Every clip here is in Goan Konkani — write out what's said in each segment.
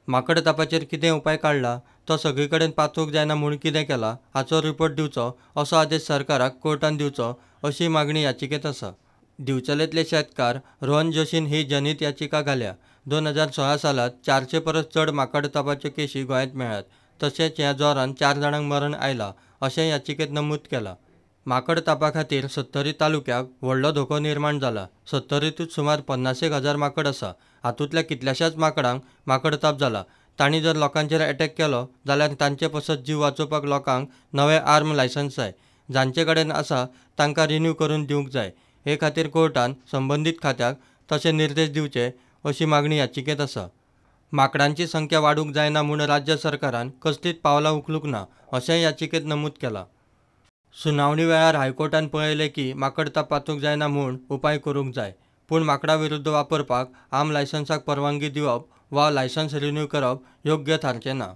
माकड तापाचेर कितें उपाय काडला, तो सगली कडेन पातळूंक जायना म्हूण कितें केलां, हाचो रिपोर्ट दिवचो, असो आदेश सरकाराक कोर्टान दिवचो, अशी मागणी याचिकेंत आसा. दिवचलेंतले शेतकार रोहन जोशीन ही जनहीत याचिका घाल्या. 2016 सालांत 400 परस चड माकडतापाच्यो केशी गोंयांत मेळ्ळ्यात. तशेंच ह्या जोरान चार जाणांक मरण आयलां, अशेंय याचिकेंत नमूद केलां. माकड तापा खातीर सत्तरी तालुक्याक व्हडलो धोको निर्माण जाला. सत्तरींतूच सुमार पन्नासेक हजार माकड आसा. हातूंतल्या कितल्याशाच माकडांक माकडताप जाला. तांणी जर लोकांचेर अटॅक केलो जाल्यार तांचे पसत जीव वाचोवपाक लोकांक नवें आर्म लायसन्स जाय. जांचे कडेन आसा तांकां रिन्यू करून दिवंक जाय. हे खातीर कोर्टान संबंदीत खात्याक तशे निर्देश दिवचे, अशी मागणी याचिकेंत आसा. माकडांची संख्या वाडूंक जायना म्हूण राज्य सरकारान कसलीच पावलां उखलूंक ना, अशेंय याचिकेंत नमूद केलां. सुनावणी वेळार हायकोर्टान पळयलें की माकडताप पातळूंक जायना म्हूण उपाय करूंक जाय. पूण माकडां विरुद्ध वापरपाक आर्म लायसन्साक परवानगी दिवप वा लायसन्स रिन्यू करप योग्य थारचें ना.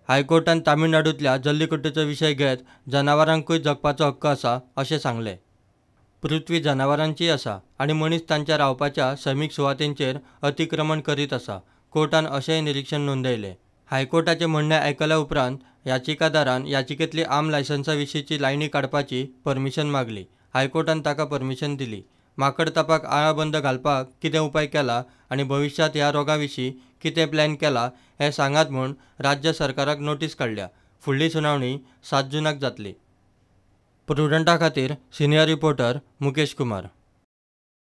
हायकोर्टान तामिळनाडूंतल्या जल्लीकट्टूचो विशय घेत जनावरांकूय जगपाचो हक्क आसा, अशें सांगलें. पृथ्वी जनावरांचीय आसा आनी मनीस तांच्या रावपाच्या सैमीक सुवातींचेर अतिक्रमण करीत आसा. कोर्टान अशेंय निरिक्षण नोंदयलें. हायकोर्टाचें म्हणणें आयकल्या उपरांत याचिकादारान याचिकेंतली आर्म लायसन्सा विशींची लायणी काडपाची परमिशन मागली. हायकोर्टान ताका परमिशन दिली. माकडतापाक आळाबंद घालपाक कितें उपाय केला आनी भविश्यांत ह्या रोगा विशीं कितें प्लॅन केला हें सांगात म्हूण राज्य सरकाराक नोटीस काडल्या. फुडली सुनावणी सात जूनाक जातली. प्रुडंटा खातीर सिनीयर रिपोर्टर मुकेश कुमार.